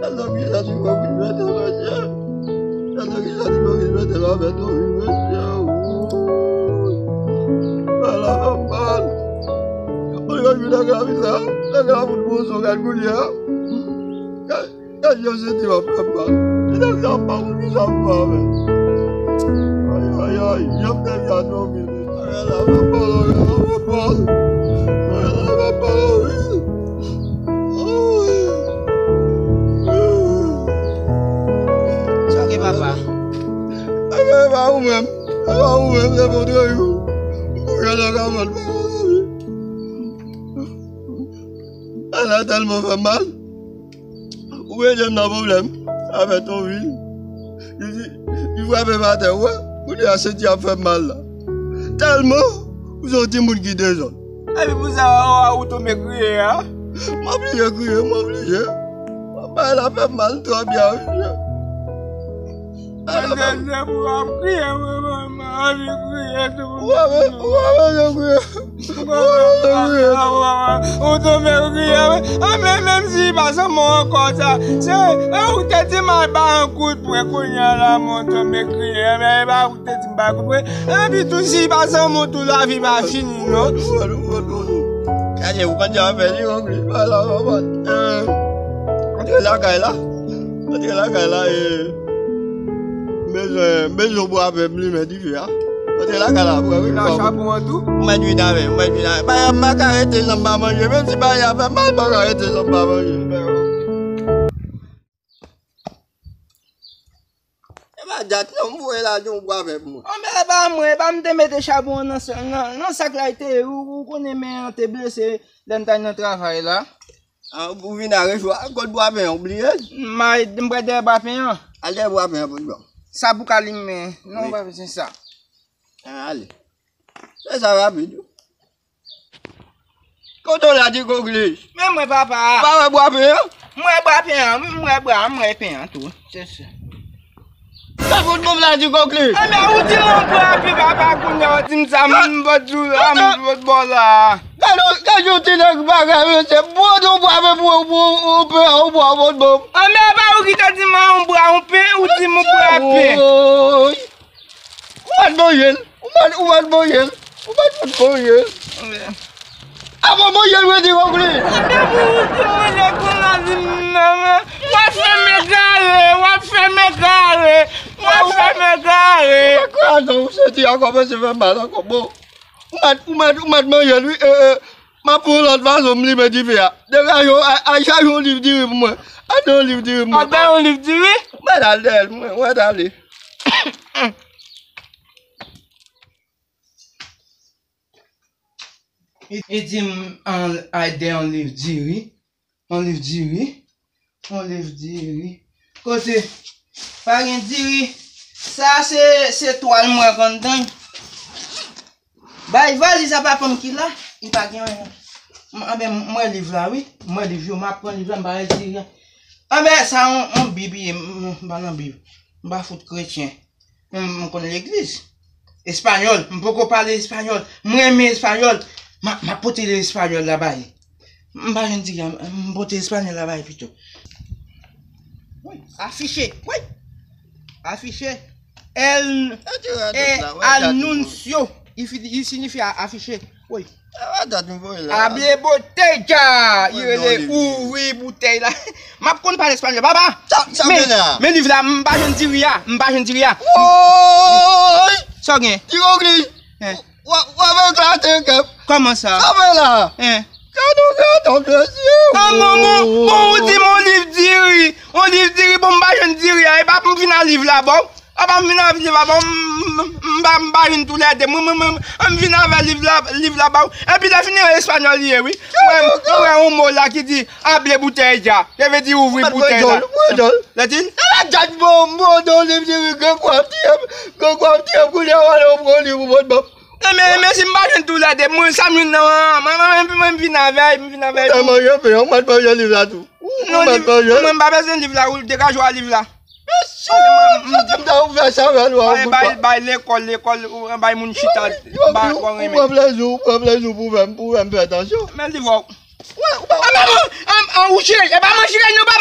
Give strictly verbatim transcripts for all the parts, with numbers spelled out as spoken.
Gade kisa ti kòkri mete mesye. Gade kisa ti kòkri mete la fè tou wi mesye. Ala fè mal. Mwen gade nèg la vin la. Nèg la fout bon son gade kounye a. Gade jan se ti w ap fè mal. Li nèg la pa konn kisa m fè avè l. Ay ay ay. Jan m te gade w wi. Bagay la fè mal, bagay la fè mal. Bagay la fè mal wi. Sa gen papa? E pa ou menm. E pa ou menm, se kontre yo. Ou gen nan ka mwen. Ala tèlman fè mal. Ou mete m nan pwoblèm. Avè ton vi. Li, li frape m atè, wè. Kounye a senti ap fè m mal la. Tèlman ou se yon timoun ki dezòd. Epi pou sa, ou, ou tonbe kriye a? M oblije kriye, m oblije. Bagay la fè m mal twòp, ya wi. Mwen se, se pou ap kriye, mwen, mwen, mwen anvi kriye tou. Ou pa be-, ou pa bezwen kriye. Ou pa bezwen kriye. Ou tonbe kriye, wi. A, men, menm si pa sanm ankò sa. Se, e, ou te di m al ba yon kout pwen kounye a la, mwen tonbe kriye. Men, e pa ou te di m ba kout pwen. Epi tou, si pa sanm tou, lavi pa fini, non. Gade, ou konn jan fè li, yon gri pa la, papa. Antre lakay la. Antre lakay la, e. Bezwen, bezwen bwa avè m limen dife a. Antre lakay la, pou wè wi. Nan chabon an tou? Ou mèt vin avè, ou mèt vin avè. Ba, m pa ka rete san m pa manje, menm si bagay la fè mal, m pa ka rete san m pa manje. E pa dat non, m voye la di yon bwa avè m. An, men e pa mwen, e pa m te mete chabon an nan sa-, nan, nan sak la, e te, ou, ou konnen men an te blese lè m t al nan travay la. A, ou vin a recho a, kot bwa pen an, ou bliye l? M a, m prè dèyè bwa pen an. Al dèyè bwa pen an pou l ban m. Sa pou ka limen, non, wi. Pa bezwen sa. A, ale. Fè sa rapid wi. Kote w la, ti kòkri? Men mwen, papa. Ou pa wè bwa pen an? M wè bwa pen an, wi, m wè bwa, m wè pen an tou. Se sa. Sa fout bon la, ti kòkri. Anben, ou di m yon bwa pen, papa, kounye a, ou di m sa, m bòt jou la, m bòt bò la. Gade, gade yon ti nèg bagay, mesye. Bon, yon bwa pen pou, pou, pou, pou, pou, pou, bon. Anben, pa ou ki te di m yon bwa, yon pen, ou di m yon bwa pen. Woy. Ou pa t manje l. Ou pa t, ou pa t manje l. Ou pa t fout manje l. Avan manje l, mwen di w li. Depi ou di manje konn la di m nan, w ap fè m egare, w ap fè m egare, w ap fè m egare. Ou pa kwè adan ou soti a kòmanse fè mal ankò. Bon, ou mèt, ou mèt, ou mèt manje l, wi. E, e, m ap pran yon lòt fason m limen dife a. Degaje w, a, a, chache yon liv diri pou mwen. Achte yon liv diri pou mwen. Achte yon liv diri? Mwen al dèyè l, mwen, mwen ale. E, e di m, an, al dèyè yon liv diri. Yon liv diri. Yon liv diri. Kote? Pa gen diri. Sa se, se twal mwen konn tann. Bay valiz a papa m ki la, li pa gen anyen. M, anben, m wè liv la, wi. M wè liv yo, m ap pran liv la, m pa wè diri a. Anben, sa yon, yon bib ye, m, m, m pa nan bib. M pa fout kretyen. M, m konn legliz. Espanyòl, m poko pale espanyòl. M renmen espanyòl. M a, m ap pote espanyòl la ba li. M pa jwenn diri a, m pote espanyòl la ba li pito. Wi, afiche, wi. Afiche. El, eh, anuncio. Li fi-, li siyifi a, afiche. Wi. Able botella. Li rele ouvri boutèy la. M ap konn pale espanyòl, papa. Men, men liv la, m pa jwenn diri a. M pa jwenn diri a. Woy! Sa w gen? Ti Gogli. W ap eklate kè m. Kòman sa? Sa w fè la? Gade w, gade w, mesye. Ah, bon, bon, bon, ou di m yon liv diri. Yon liv diri, bon, m pa jwenn diri a. E pa pou m vin a liv la, bon. Apa m vin avè liv la, bon, m, m, m pa, m pa jwenn toulède. Mwen, mwen, mwen, m vin avè liv la, liv la ba ou. Epi lè fini, espanyòl li ye, wi. Mwen, mwen wè yon mo la ki di, abre botella. Sa vle di ouvri boutèy la. Lè di l. Ala djòl, bon, bon, don liv di, wi, gen kwa tiye m, gen kwa tiye m, kounye a, w ale, w pran liv ou pot ban m. Enben, enben, si m pa jwenn toulède, mwen, sa m jwenn nan, mwen, mwen, mwen, mwen vin avè l, m vin avè l. Ou te manje pen, ou mèt manje liv la tou. Ou mèt manje. Non, mwen, m pa bezwen liv la, ou degaje w a liv la. Mesye, m ta ouvè sa avè nou an. Bay, bay, bay lekòl, lekòl, ou bay moun chita, bay kò renmen. Ou pran plezi, ou pran plezi pou fè m, pou fè m fè tansyon. Men li vò. Wè, ou pa. An, an, ou chire, e pa mwen chire, nou pa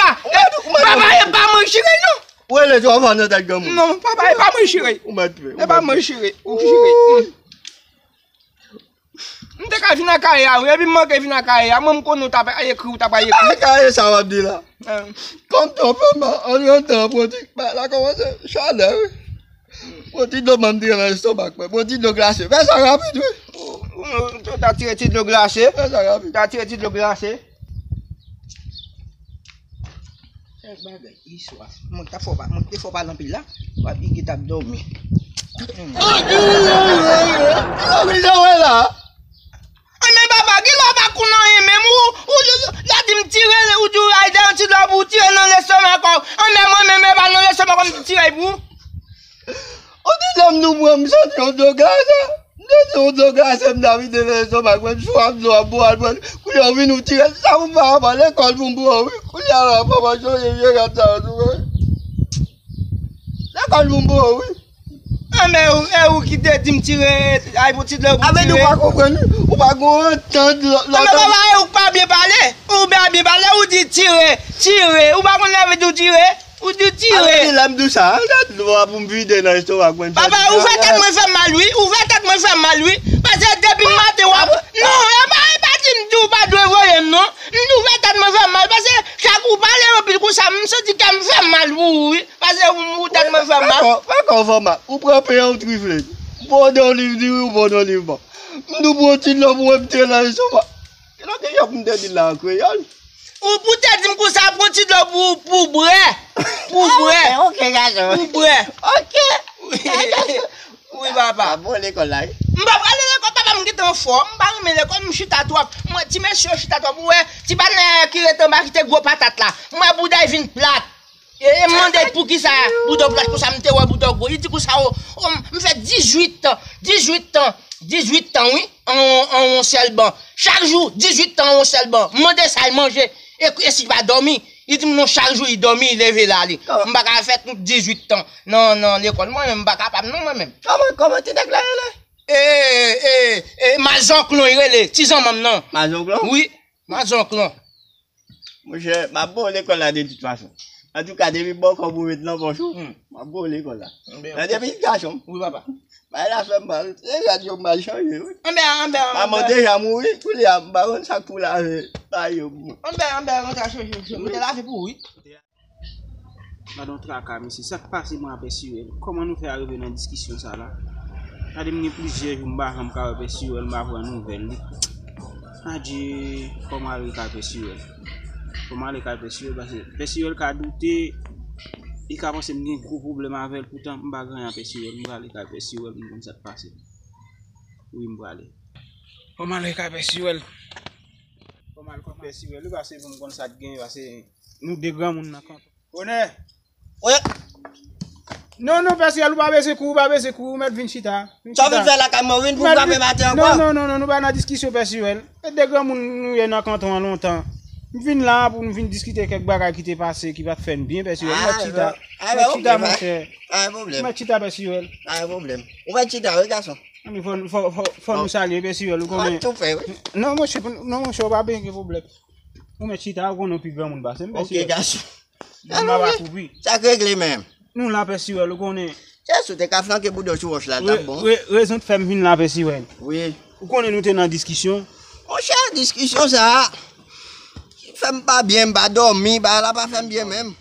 Papa, e pa mwen chire non. Ou rele twa fwa nan tèt granmoun. Non, papa, e pa mwen chire. Ou mèt twe. E pa mwen chire. Ou chire. M te ka vin nan kay la, wi, epi m manke vin nan kay la. Mwen, m konnen w t ap ekri, w t ap ekri. Nan kay sa w ap di la. Kòm tou fè mal, an rantre an pwodui, bagay la kòmanse chalè, wi. Pran ti dlo ban m tire nan lestomak mwen. Pran ti dlo glase. Fè sa rapid, wi. Ou, ou, ou ta tire ti dlo glase? Fè sa rapid. Ta tire ti dlo glase. Kèk bagay, iswa. Mwen ta fò pa, mwen te fò pale anpil la. W ap bigi t ap dòmi. Dòmi jan w wè la. Anben papa, gen lè w pa konn anyen menm, ou, ou, ou, lè w di m tire, ou di w ay de yon ti dlo pou w tire nan lestomak ou. Anben mwen menm, e pa nan lestomak ou m tire pou ou. Ou di lè m nou pran, m santi yon dlo glase. M santi yon dlo glase, m ta vide nan lestomak mwen, m sou ap dlo ap bwè, al pran. Kounye a w vin ou tire, sa pou m pa al lekòl pou m pran, wi. Kounye a la, fò m al chonje vye rad sa yo tou, wi. Lekòl pou m pran, wi. Anben, e ou ki te di m tire, ay pou ti dlo pou tire. Anben, ou pa konprann, wi. Ou pa gon antant lòt. Anben, papa, e ou k pa byen pale. Ou pa byen pale, ou di tire, tire. Ou pa konn lè vle di w tire. Ou di tire. Anben, di lè m di w sa, a, gad dlo a pou m vide nan lestomak mwen. Papa, ouvè tèt mwen fè m mal, wi. Ouvè tèt mwen fè m mal, wi. Paske depi maten w ap, non, e pa, e pa di m di w pa dwe voye m, non. M di ouvè tèt mwen fè m mal. Paske chak ou pale anpil konsa, m santi kè m fè m mal pou ou, wi. Paske ou, ou tèt mwen fè m mal. Fè kò, fè kò fè mal. Ou pran pen an, ou trifle. Ou pran yon liv di wi, ou pran yon liv bon. M di w pran ti dlo pou mwen, m te nan lestomak. Kilè w te jwenn pou m te di l la an kreyòl? Ou pou te di m konsa, pran ti dlo pou, pou bwè. Pou bwè. Ah, ok, ok, gason. Pou bwè. Ok. Wi, papa. Ah, bon, lekòl la, wi. M pa prale lekòl, papa, m gentan anfòm. M pa renmen lekòl, m chita twòp. Mwen, ti mesye yo chita twòp. Ou wè, ti patnè ki rete anba ki te gwo patat la. M wè bouda l vin plat. E, e m mande l poukisa bouda w plat konsa, m te wè bouda w gwo. Li di konsa, o, o, m fè dizuit tan, dizuit tan, dizuit tan, wi, an, an yon sèl ban. Chak jou, dizuit tan an yon sèl ban. M mande sa l manje, e, e si l pa dòmi. Li di m non, chak jou li dòmi, li leve la, li. M pa ka fè tout dizuit tan nan, nan lekòl. Mwen menm, m pa kapab non, mwen menm. Kòman, kòman ti nèg la rele? E, e, e, Mazonklon, li rele, ti zanmanm nan. Mazonklon? Wi, Mazonklon. Monchè, m ap ba w lekòl la de tout fason. Antouka, depi bòkò pou met nan pòch ou, m ap ba w lekòl la. Tande pitit gason m. Wi, papa. Bagay la fè m mal. Se rad yo m al chanje, wi. Anben, anben, anben. Manman deja mouri, kounye a m pa konn sa k pou lave bagay yo pou mwen. Anben, anben, mwen ta chanje, mwen te lave pou ou, wi. Gadon traka, mesye. Sa k pase mwen a Pè Sirèl? Kòman nou fè arive nan diskisyon sa la? Gade, m gen plizyè jou m pa janm ka wè Pè Sirèl, m pa pran nouvèl li. Adje, fò m ale kay Pè Sirèl. Fò m ale kay Pè Sirèl, paske Pè Sirèl ka doute, li ka panse m gen gwo pwoblèm avè l, poutan m pa gen anyen a Pè Sirèl. M prale kay Pè Sirèl pou m konn sa k pase. Wi, m prale. Fò m ale kay Pè Sirèl. Fò m ale kay Pè Sirèl, wi, paske pou m konn sa k genyen, paske nou de granmoun nan kanton. Bonè! Wi. Non, non, Pè Sirèl, ou pa bezwen kouri, ou pa bezwen kouri, ou mèt vin chita. Vin chita. Sa w vin fè lakay mwen, wi, pou frape maten ankò? Non, non, non, non, nou pa nan diskisyon, Pè Sirèl. E de granmoun nou ye nan kanton an lontan. M vin la pou nou vin diskite kèk bagay ki te pase, ki pa t fè n byen, Pè Sirèl. Ou mèt chita. Ou mèt chita, monchè. Pa gen pwoblèm. Ou mèt chita, Pè Sirèl. Pa gen pwoblèm. Ou mèt chita, wi, gason. Anben, fò, fò, fò, fò nou salye, Pè Sirèl, ou konnen. Mwen tou fè, wi. Non, monchè, non, monchè, ou pa gen pwoblèm. Ou mèt chita, ou konnen ou pi granmoun pase m, Pè Sirèl. Ok, gason. Bon, m ap akouri. Sa k regle menm? Nou la, Pè Sirèl, ou konnen. Chè, si w te ka flanke bouda w sou wòch la, l t ap bon. Re-, re-, rezon k fè m vin la, Pè Sirèl. Wi. Ou konnen nou te nan diskisyon. Monchè, diskisyon sa a fè m pa byen, m pa dòmi, bagay la pa fè m byen menm.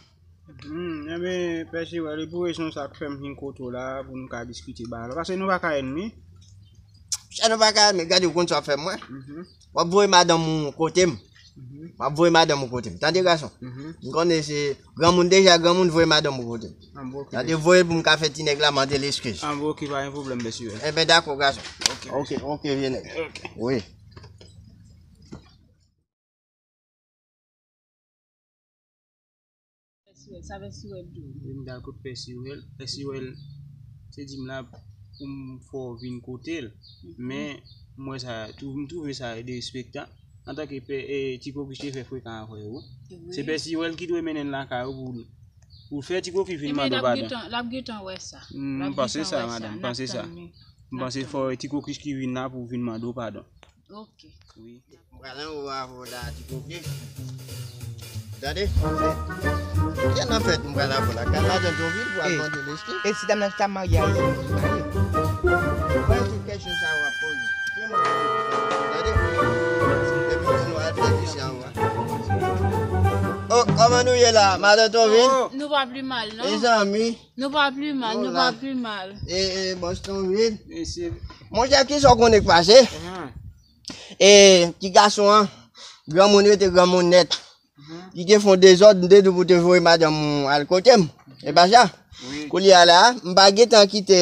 Hmm, enben, Pè Sirèl, e pou rezon sa k fè m vin kote w la, pou nou ka diskite bagay la. Paske nou pa ka ènmi. Monchè, nou pa ka ènmi, gade, ou konn sa w fè mwen. Mhm. W ap voye madanm ou kote m. Mhm. W ap voye madanm ou kote m. Tande, gason. Mhm. M konnen se granmoun deja, granmoun, voye madanm ou kote m. Anben, ok. Tande, voye l pou m ka fè ti nèg la mande l eskiz. Anben, ok, pa gen pwoblèm, Pè Sirèl. Enben, dakò, gason. Ok. Ok, ok, vye nèg. Ok. Wi. Pè Sirèl, sa Pè Sirèl di w? Wi, m t al kot Pè Sirèl. Pè Sirèl te di m la pou m fè w vin kote l. Mhm. Men, m wè sa, tou-, m twouve sa derespektan. Antanke pè, e, Ti Koki te fè frekan avè w. Wi. Se Pè Sirèl ki dwe mennen l lakay ou pou, pou fè Ti Koki vin mande w padon. Ebyen, l ap gentan, l ap gentan wè sa. M panse sa, madanm, m panse sa. M panse fò Ti Koki ki vin la pou vin mande w padon. Ok. Wi. M pral anwo avè w la, ti koke. Tande? Kiyès nan fèt m pral avè w la? Kal ladan Tonvil pou al mande l eskiz. E si dam nan ki t ap marye a, li marye? Mwen tout kesyon sa w ap poze. Tande? Epi pou nou al fè ti sa w a. Oh, kòman nou ye la, madan Tonvil? Oh. Nou pa pli mal, non? Mezanmi. Nou pa pli mal, nou pa pli mal. E, e, Bostonville. Mesye. Monchè, kisa w konnen k pase? E, ti gason an, granmoun rete granmoun nèt. Li te fè yon dezòd, m te di w pou te voye madanm ou al kote m. E pa sa? Wi. Kounye a la, m pa gentan kite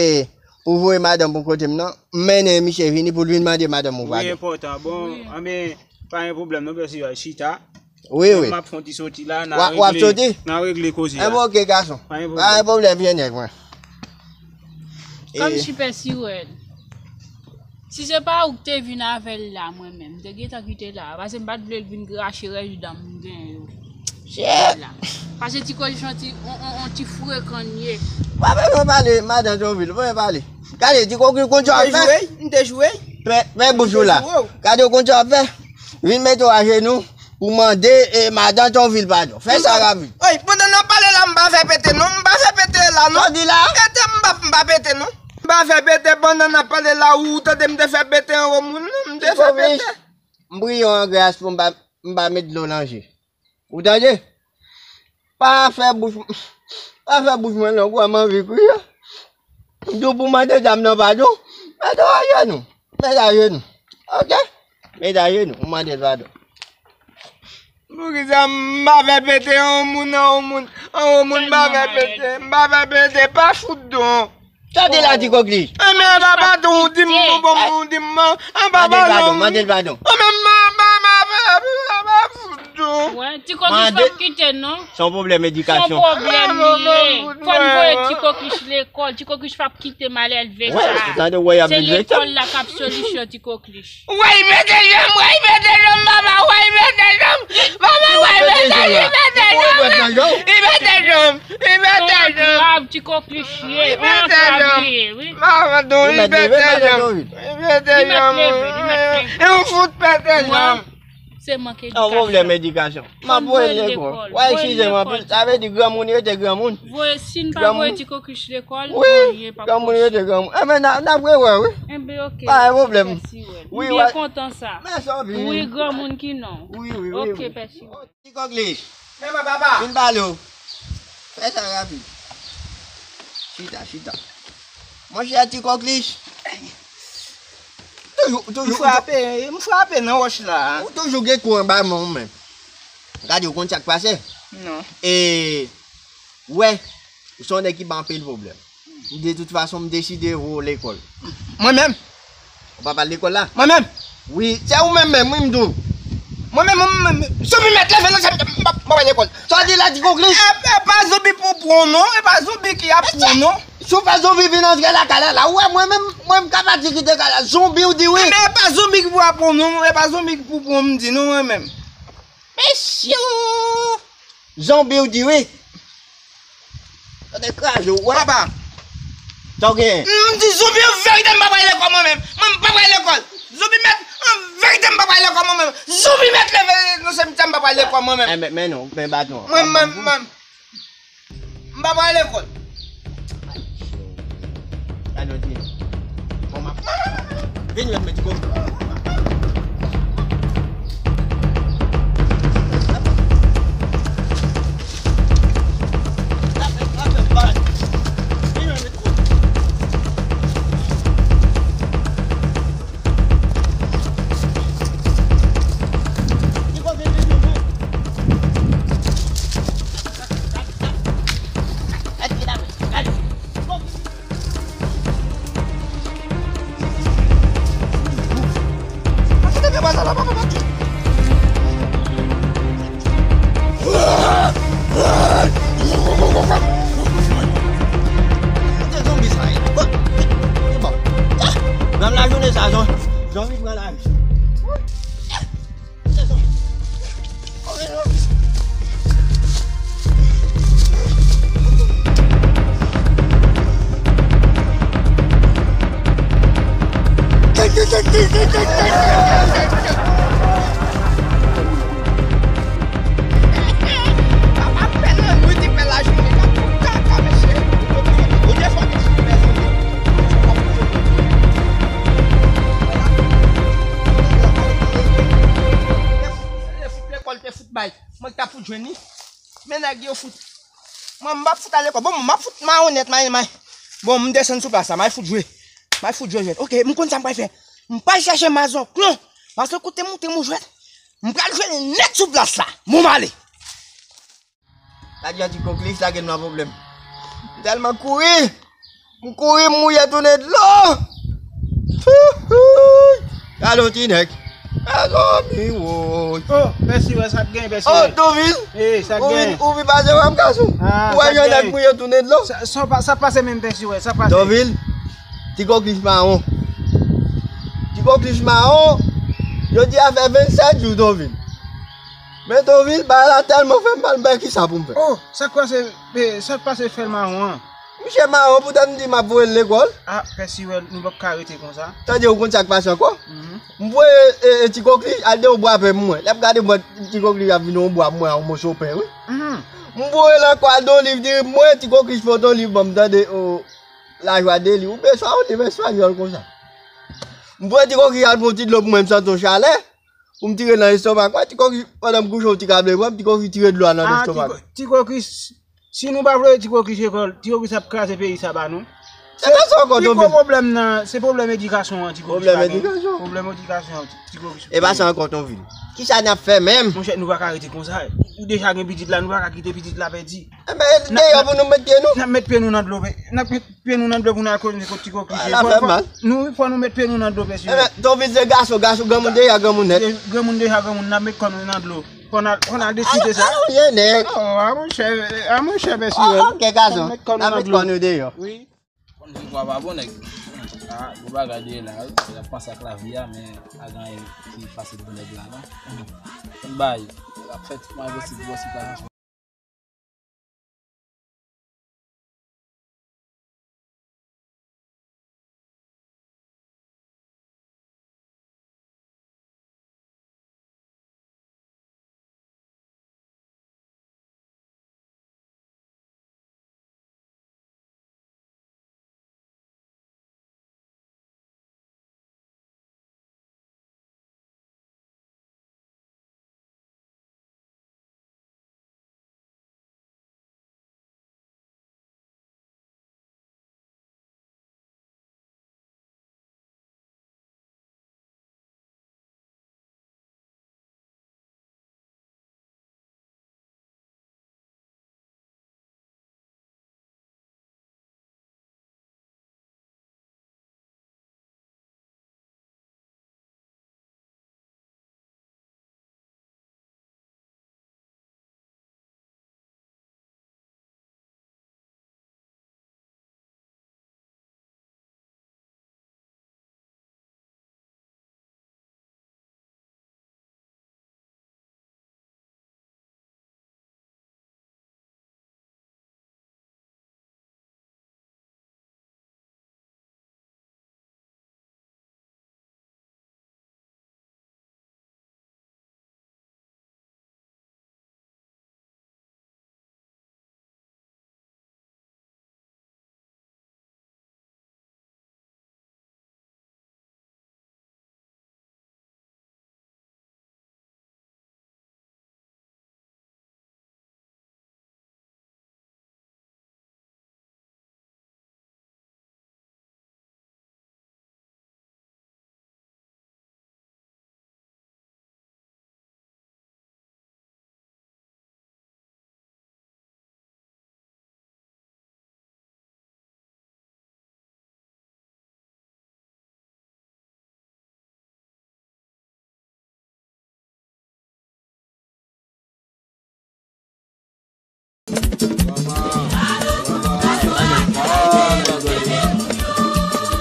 pou voye madanm pou kote m, non. M mennen misye vini pou l vin mande madanm ou padon. Wi, enpòtan. Bon, anben, pa gen pwoblèm, non, pèsi yo chita. Wi, wi. M ap fè yon ti soti la, n a regle, n a regle koze a. Enben, ok, gason. Pa gen pwoblèm, vyen nèg mwen. Kòm si pèsi wè l. Si se pa ou k te vin avè l la, mwen menm, m te gentan kite la. Paske m pa t vle l vin rache rès dan m genyen yo. Shit! La. Paske ti kochon ti, on, on, on ti frekan l ye. Pa bezwen pale, madan Tonvil, pa bezwen pale. Gade, ti kochon konn sa w ap fè. M te joure, m te joure. Fè, fè bouch ou la. Gade, w konn sa w ap fè. Vin mete w ajenou. Ou mande, e, madan Tonvil padon. Fè sa rapid. Oy, pandan n ap pale la, m pa fè pete non, m pa fè pete la non. Sa w di la? Pete, m pa, m pa pete non. M pa fè pete pandan n ap pale la, ou tande m te fè pete anwo moun non, m te fè pete. M priye w an gras pou m pa, m pa met dlo nan je. Ou tande? Pa fè bouch, pa fè bouch mwen long, wè m anvi kriye. M di w pou mande dam nan padon. Mete w ajenou. Mete ajenou. Ok? Mete ajenou, ou mande l padon. Poukisa m pa fè pete an moun, an moun, an moun pa fè pete, m pa fè pete, pa fout don. Sa w di la, ti kokli? Enben, an papa don, ou di m, bon, bon, ou di m, an papa don. Mande l padon, mande l padon. Enben, m pa, m pa, m pa, m pa fout don. Wè, ti kokli p ap kite, non. Se yon pwoblèm edikasyon. Se yon pwoblèm li ye. Fò n voye ti kokli lekòl, ti kokli p ap kite malelve sa. Wè, ou tande wè y ap viv vre. Se lekòl la k ap solisyon ti kokli. Wè, y mete janm, wè, y mete janm, papa, wè, y mete janm. Papa, wè, y mete janm, y mete janm. Y mete janm, y mete janm. Grav, ti kokli ye, anklav li ye, wi. Papa, don, y mete janm. Y mete janm. E ou fout pete janm. Se mank edikasyon. Yon pwoblèm edikasyon. M ap voye l lekòl. Wè, eskize m anpil. Sa vle di granmoun rete granmoun. Voye, si n pa voye ti kokish lekòl, anyen p ap pote. Granmoun rete granmoun. Enben, n a, n ap rewè, wi. Enben, ok. Pa gen pwoblèm. Wi, m byen kontan sa. Mèsi anpil. Wi, granmoun ki non. Wi, wi, wi. Ok, pèsi. Ti kokish. Men mwen, papa. Vin pale w. Fè sa rapid. Chita, chita. Monchè, ti kokish. Toujou, toujou. M frape, m frape nan wòch la. Ou toujou gen kou anba men w menm. Gade, ou konn sa k pase? Non. E, wè, ou se yon nèg ki ban anpil pwoblèm. De tout fason, m deside voye w lekòl. Mwen menm? Ou pa pral lekòl la? Mwen menm? Wi, se ou menm menm, wi, m di w. Mwen menm, mwen menm, si w pi mèt leve nan sèm, m p ap, m p ap al lekòl. Sa w di la, ti kokish? E, e pa zonbi pou pran w non, e pa zonbi ki ap pran w non. Si w fè zonbi vin antre lakay la, la, ou wè mwen menm, mwen m ka pati kite kay la. Zonbi ou di wi. Men e pa zonbi ki pou ap pran w non, e pa zonbi ki pou pran w m di non mwen menm. Mesye! Zonbi ou di wi. Tande kraze w, wè. Papa. Sa w genyen? M di zonbi an verite m p ap al lekòl mwen menm. Mwen m p ap al lekòl. Zonbi mèt an verite m p ap al lekòl mwen menm. Zonbi mèt leve nan sèm sa m p ap al lekòl mwen menm. E, men, men non, men baton an. Mwen, mwen, mwen. M pa pral lekòl. Gade yon ti. Bon, m ap vin jwenn men ti kokish. Kote zonbi sa ye? Bon. Nan lajounen sa, zon-, zonbi pran lari. Bay, mwen ki t ap fout jwenn li. Men nèg yo fout. Mwen, m p ap fout al lekòl. Bon, m ap fout mawon nèt, may, may. Bon, m desann sou plas la, may fout jwe. May fout jwe jwèt. Oke, m konn sa m pral fè. M pral chèche mazon klon. Paske kote m moute m jwèt. M pral jwe nèt sou plas la. Bon, m ale. Sa di yon ti koklis lage m nan pwoblèm. M tèlman kouri. M kouri, m mouye tounen dlo. Gade yon ti nèg. Mezanmi woy. Oh, Pè Siwèl, sa k gen, Pè Siwèl? Oh, Tonvil. Eh, sa k gen? Ou vin, ou vin pase wè m gason. Ah, ou wè yon nèg mouye tounen dlo. Sa, sa pa, sa pase menm, Pè Siwèl, sa pase. Tonvil, ti koklis mawon. Ti koklis mawon, yo di a fè vennsèt jou, Tonvil. Men Tonvil, bagay la tèlman fè m mal, m pa wè kisa pou m fè. Oh, sa k pase, eh, sa k pase fè l mawon an? Misye mawon, poutan m di m ap voye l lekòl. Ah, Pè Siwèl, nou p ap ka rete konsa. Tande, ou konn sa k pase ankò? Mhm. M voye, eh, eh, ti koklis al de yon bwa pè mwen. Lè m gade m wè ti koklis ap vin yon bwa mwen, yon moso pè, wi. Mhm. M voye l ankò al de yon liv, di mwen ti koklis fè yon liv ban m, tande, oh, La joie de lire. Ou bezwen yon liv espanyòl konsa. M voye ti koklis al pran yon ti dlo pou mwen, m santi yon chalè. Pou m tire nan lestomak mwen, ti koklis, pandan m kouche, yon ti kable pran, ti koklis tire dlo a nan lestomak. Ah, ti ko-, ti koklis, si nou pa voye ti koklis lekòl, ti koklis ap kraze peyi sa ba nou. Se pa sa ankò, Tonvil. Pi gwo pwoblèm nan, se pwoblèm edikasyon an, ti koklis pa gen. Pwoblèm edikasyon. Pwoblèm edikasyon an, ti, ti koklis. E pa sa ankò, Tonvil. Kisa n ap fè menm? Monchè, nou pa ka rete konsa. Ou deja gen pitit la, nou pa ka kite pitit la pèdi. Enben, deyò pou nou met pye nou. N ap met pye nou nan dlo, n ap met pye nou nan dlo pou n al konnen kot ti koklis ye. Ala fè mal. Nou, fò nou met pye nou nan dlo, Pè Siwèl. Enben, Tonvil se gason, gason, granmoun deja granmoun nèt. Granmoun deja granmoun, n ap met kò nou nan dlo. Fò n al, fò n al deside sa. Ala, ala, ou ye nèg. Oh, a monchè, a monchè, Pè Siwèl. Oh, ok, gason. N ap met kò nou deyò. Wi. Konn vi kwa pa bon, nèg. Ah, gwo bagay de la, wi. Y ap panse ak lavi a, men pa gen anyen ki fasil pou nèg la, non. Konn bay, y ap fè tout mwayen posib pou wè si pa gen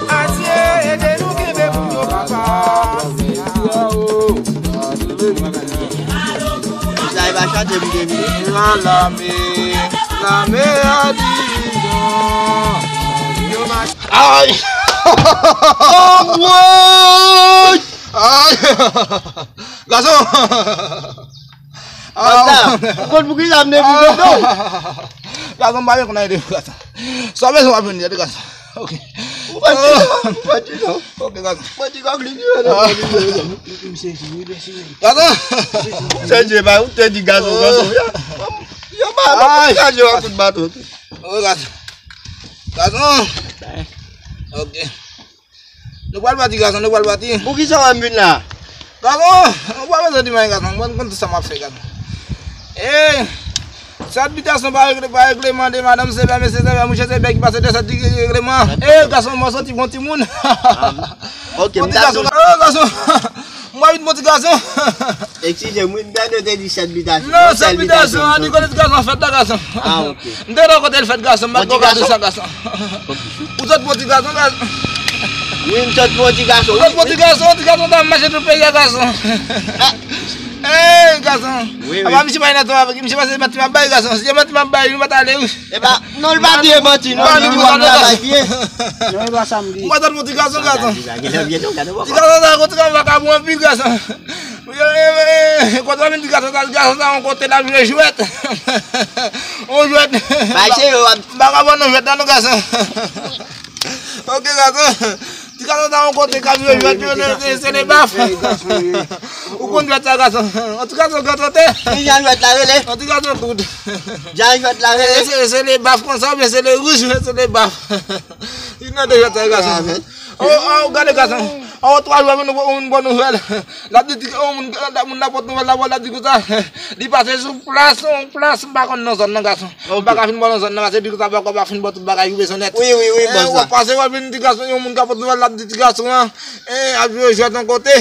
Adye, ede nou kenbe pou nou, papa. Sa e pa chante pou devine. Lame, lame a di non. Ay! Anmwey! Ay! Gason! Pasta, ou konn pou ki sa m te vin kote w? Gason, m pa vin konn ede pou gason. Sa w bezwen w ap jwenn li, tande gason. Ok. Ou pa di non, ou pa di non. Ok, gason. Ou pa di kòk li vye, non. Gason. Ou te di gason, gason. Yo, yo ba, ba, gason, yon kout baton. Oh, gason. Gason. Ok. Nou pral pati, gason, nou pral pati. Pou ki sa w ap vin la? Gason, ou pa bezwen di m anyen, gason. Mwen konn tout sa m ap fè, gason. Ey, sèt bitason pa regle, pa regleman de madanm, se pè, mesye, se pè, mouche, se pè ki pase de sèt regleman. Ey, gason, mwen soti bon timoun. Ok, bon ti gason. Oh, gason. Mwen vin bon ti gason. Eskize m, wi, m tande w te di sèt bitason. Non, sèt bitason, an di kote ti gason fèt la, gason. Ah, ok. M te nan kote l fèt, gason, m pa t bon gade sa, gason. Ou sot bon ti gason, gason. Wi, m sot bon ti gason. Ou sot bon ti gason, ti gason ta mache tout peyi a, gason. Ey, gason. Wi, wi. Apa misye pa nan to avèk, misye pa se manti m ap bay, gason. Si se manti m ap bay, nou pa t ale, wi. E pa, non, li pa di e manti, non, li di w ap travay byen. Non, e pa sa m di. Ou pa t bon ti gason, gason. Ti gason sa, kontre a vakabon anpil, gason. Kontre a vin ti gason sa, ti gason sa, yon kote l ap jwe jwèt. Yon jwèt. Bay se yo ap. M pa ka pran non jwèt la, non, gason. Ok, gason. Ti gason sa, yon kote k ap jwe jwèt, yo, se, se le baf. Ou konn jwèt sa, gason. Yon ti gason gran tante. Ki jan jwèt la rele? Yon ti gason kout. Jan jwèt la rele? Se, se le baf konsa, oubyen se le rouj, se le baf. Li nan de jwèt sa, gason. Oh, oh, gade, gason. Oh, twa jou, yon bon nouvèl. L ap di, yon moun, moun nan pot nouvèl la, l ap di konsa. Li pase sou plas, yon plas, m pa konn nan zòn nan, gason. M pa ka fin bò nan zòn nan, paske di konsa, bò kò pa fin bò tout bagay, ou bezwen nèt. Wi, wi, wi, bòs la. W ap pase, w ap vin di gason, yon moun k ap pot nouvèl, l ap di ti gason an, ap jwe jwèt yon kote.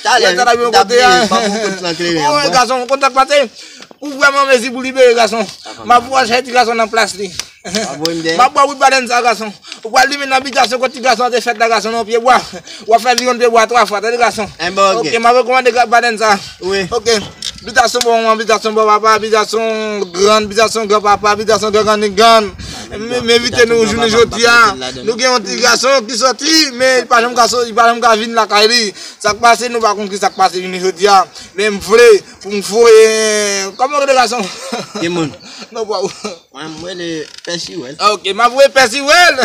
Talè, m t ap vini, m ap montre w tout lan kleren. Wi, gason, kontak pase. Ou vrèman mezi pou libere gason. M ap wè chè ti gason nan plas li. M ap wè wout balèn sa, gason. Ou pral limen nan bitasyon kot ti gason an te fèt la, gason, nan pye bwa. W ap fè viwonn pye bwa twa fwa, tande, gason. Ok, m ap rekòmande balèn sa. Wi. Ok. Bitasyon bon, bitasyon bon papa, bitasyon gran, bitasyon gran papa, bitasyon gran gran ni gran. M envite nou jounen jodi a. Nou gen yon ti gason ki soti, men li pa janm ka soti, li pa janm ka vin lakay li. Sa k pase, nou pa konn ki sa k pase jounen jodi a. Men m vle pou m voye, kòman w rele, gason? Ki moun? Non, pa ou. Mwen, mwen rele Pè Siwèl. Ah, ok, m ap voye Pè Siwèl.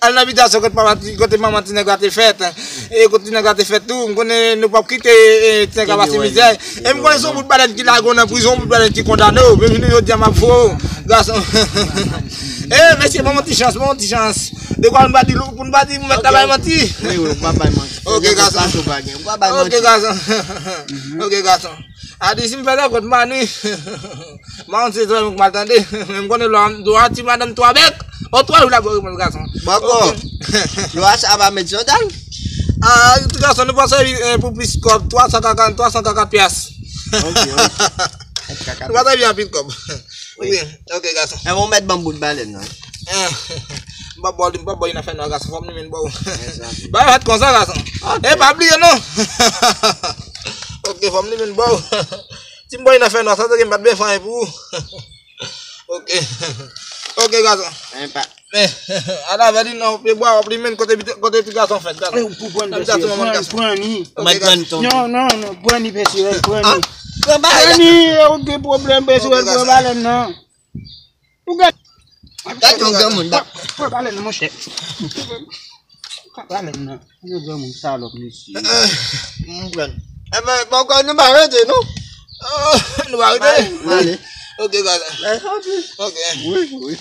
Al nan bitasyon kote papa ti, kote manman ti nèg la te fèt. E kote ti nèg la te fèt tou. M konnen nou p ap kite, e, ti nèg la pase mizè. E m konnen se yon bout balèn ki lage w nan prizon, yon bout balèn ki kondane w. Men jounen jodi a m ap voye w, gason. E, mesye, ban m yon ti chans, ban m yon ti chans. Dekwa pou n pa di, pou n pa di mèt la bay manti. Wi, wi, ou pa bay manti. Ok, gason. Ok, gason. Ok, gason. A di si m fè dakò, m pa ni. M pa konn si se mwen k mal tande. Men m konnen lò, lò a ti madanm twa bèk. O twa jou l ap reponn gason. Bòkò. Lò a sa pa met sandal. Ah, ti gason, nou pa sèvi, eh, pou plis kòb, twa san kaka, twa san kaka pyas. Ok, ok. Nou pa sèvi anpil kòb. Wi. Wi, ok, gason. E bon, mèt ban m bout balèn nan. Eh, m pa bò, m pa bò, nan fè nwa, gason, fò m limen bò. Ba fèt konsa, gason. Ok. E pa bliye non. Ok, fò m limen bò. Si m bò nan fè nwa, sa se ke m pa t byen fè anyen pou ou. Ok. Ok, gason. E pa. Men, al avè li nan pye bwa, w ap limen kote, kote ti gason fèt, gason. Ou pran li, pran li. Mwen pran li tou. Non, non, non, pran li, Pè Siwèl, pran li. Pran li, ou gen pwoblèm, Pè Siwèl, pran balèn nan. Ou gen. Gade yon granmoun, ba. Pran balèn nan, monchè. Pran balèn nan. Yon granmoun salòp, mesye. M pran. Enben, bon, kò nou pa rete, non? Oh, nou pa rete? Mwen ale. Ok, gason. Ok. Wi, wi.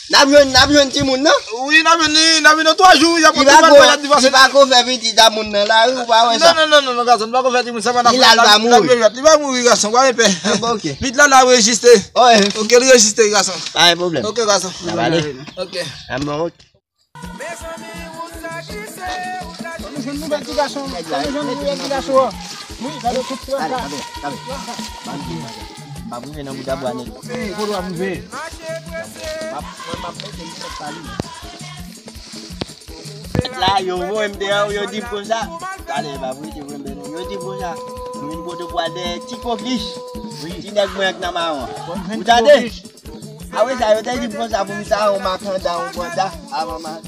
N ap jwenn, n ap jwenn timoun nan? Wi, n ap jwenn li, n ap jwenn nan twa jou, y ap pran tout bagay, y ap divòse. Li pa ko fè pitit a moun nan la, wi, ou pa wè sa? Non, non, non, non, gason, li pa ko fè timoun sa, li pa mouri. Li pa mouri, gason, pa gen pè. Bon, ok. Pitit la, la rejistre. Ok, li rejistre, gason. Pa gen pwoblèm. Ok, gason. N ap ale. Ok. Enben, ok. Mezanmi, ou sa ki se, ou sa ki se. Fò nou jwenn nouvèl ti gason. Fò nou jwenn nouvèl ti gason an. Wi, gade tout traka. Gade, gade. M ap rive nan bouda bwa nèt. Wi, kote w ap rive? Mache prese. M ap, mwen m ap monte, li sot pale. La, yo voye m deyò, yo di m konsa. Talè, pa vre, yo voye m deyò. Yo di m konsa. M vin kote bwa dèyè ti kokis. Wi. Ti nèg mwen ak nan mawon. Ou tande? Apre sa, yo te di m konsa pou m sa yon makanda, yon panda, avan m al.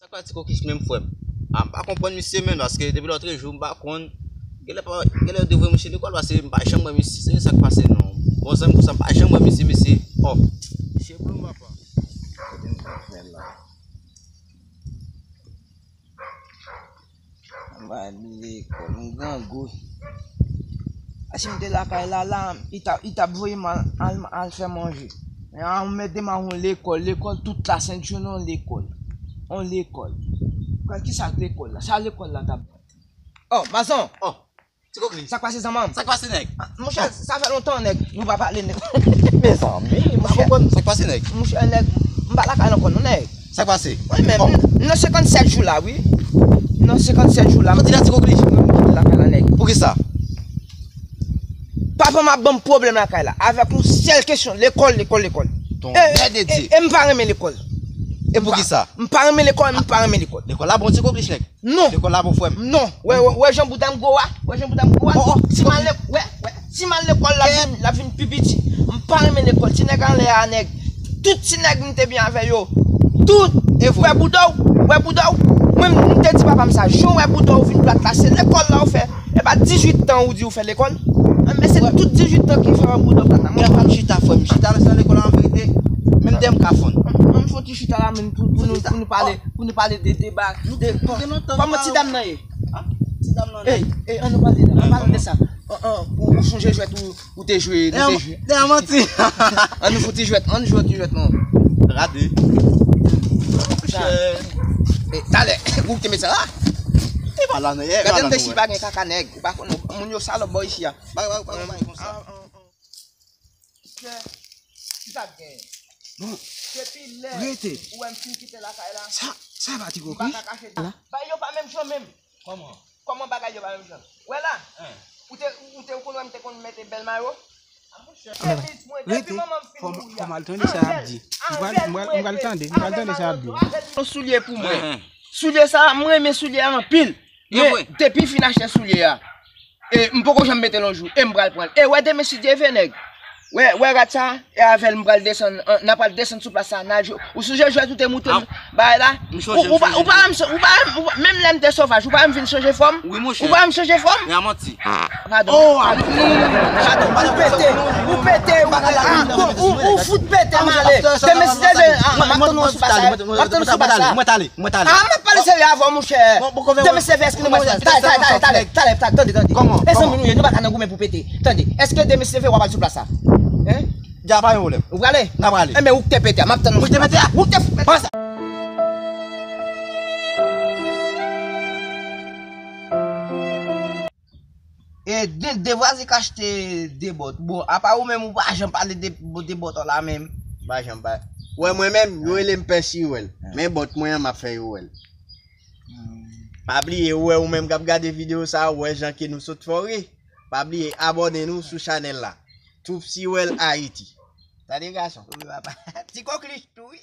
Sa k pa Ti Kokich menm, frè m? A, m pa konprann misye menm, paske depi lòtrejou m pa konn. Genlè pa, genlè yo te voye misye lekòl, paske m pa janm wè misye, se sa k pase non. Bon zanmi konsa, m pa janm wè misye, misye. Oh. Misye blou, papa. Kote m t ap fè la? M pa lekòl, m grangou. A, si m te lakay la, la, li t ap, li t ap voye m al, al, al fè manje. Men a, m mete m al yon lekòl, lekòl tout lasent jounen, yon lekòl. Yon lekòl. Kisa k lekòl la? Sa lekòl la t ap. Oh, Mazon! Oh, Ti Kokli. Sa k pase, zanmanm? Sa k pase, nèg? Ah, monchè, sa fè lontan, nèg. Nou pa pale, nèg. Mezanmi, monchè. Sa k pase, nèg? Monchè, nèg, m pa lakay la ankò, non, nèg. Sa k pase? Wi, men m nan senkannsèt jou la, wi. M nan senkannsèt jou la. Soti la, Ti Kokli. M kite lakay la, nèg. Poukisa? Papa m ap ban m pwoblèm lakay la. Avèk yon sèl kesyon, lekòl, lekòl, lekòl. Ton mèt de Dye. E, e, e m pa renmen lekòl. E poukisa? M pa renmen lekòl, m pa renmen lekòl. Lekòl la bon, Ti Kokli, nèg. Non. Lekòl la bon, frè m. Non. Wè, wè, wè jan bouda m gwo a? Wè jan bouda m gwo a? Oh, oh, si m al le-, wè, wè. Si m al lekòl, l ap vin, l ap vin pi piti. M pa renmen lekòl. Ti nèg anlè a, nèg. Tout ti nèg m te byen avè yo. Tout. E vre. Wè bouda w, wè bouda w. Mwen, m te di papa m sa. Jan w wè bouda w vin plat la, se lekòl la w fè. E pa dizuit tan ou di w fè lekòl. Men se tout dizuit tan ki fè wè bouda w plat la. Mwen, m chita, frè m. M chita nan lekòl la, an verite. Menm dèyè m ka fonn. Ann fè yon ti chita la, menm pou, pou nou, pou nou pale. Pou nou pale de deba, de kòman ti dam nan ye? Ti dam nan. Ey, ey, ann nou pale de, ann pale de sa. An, an, ou, ou sonje jwèt ou, ou te jwe, nou te jwe. Dèyè manti. Ann nou fouti jwèt, ann jwe ti jwèt non. Rade. Ey, talè, ou te met sa la? Gade m te si pa gen kaka nèg, ou pa konn moun yo salòp bò isi a. Bagay, bagay, bagay konsa. Monchè, ki sa k genyen? Bon, depi lè rete. Ou wè m fin kite lakay la. Sa, sa pa Ti Kokli? M pa ka kache la. Bagay yo pa menm jan menm. Kòman? Kòman bagay yo pa menm jan? Wè la. Ou te, ou te, ou konn wè m te konn mete bèl mayo? Chemiz mwen, depi manman m fin mouri a. Fò m al tande sa y ap di. M pral, m pral, m pral tande, m pral tande sa y ap di. Yon soulye pou mwen. Soulye sa, mwen renmen soulye a anpil. Men depi m fin achte soulye a, e m poko janm mete l yon jou, e m pral pran l. E wè demen si Dye vle nèg. Wè, wè rad sa, e avè l m pral desann, an, n a pral desann sou plas sa, n a jwe. Ou sonje jwèt ou te moute m bagay la? Ou, ou pa, ou pa, ou pa, ou pa, menm lè m te sovaj, ou pa vin chanje fòm? Ou pa vin chanje fòm? Padon. Padon. Ou pete, ou pete, ou, ou, ou fout pete, m ale. Demen si Dye vle, m ap tann ou sou plas sa. M ap tann ou sou plas sa. Mwen t ale, mwen t ale. Ah, m ap pale serye avè w, monchè. Demen si Dye vle, eskize mwen, talè, talè, talè, talè, talè, tande, tande. Kòman? E zanmi nou ye, nou pa ka nan goumen pou pete. Tande, èske demen si Dye vle w ap al sou plas sa? Hein? Dja pa gen pwoblèm. Ou prale? N a prale. Enben, ou k te pete a, m ap tann ou sou plas sa. Ou k te pete a? Ou k te pete a? E de, de vwazen k achte de bòt. Bon, apa ou menm ou pa janm pale de, de bòt ou la menm. Ou pa janm pale. Wè mwen menm, yo rele m Pè Siwèl. Men bòt mwen an, m ap fè yo wè l. Pa bliye, ou wè ou menm k ap gade videyo sa, ou wè jan ke nou sot fò ri. Pa bliye abòne nou sou chanèl la. Troupe Siwèl Ayiti. Tande gason. Wi, papa. Ti Koklich tou, wi.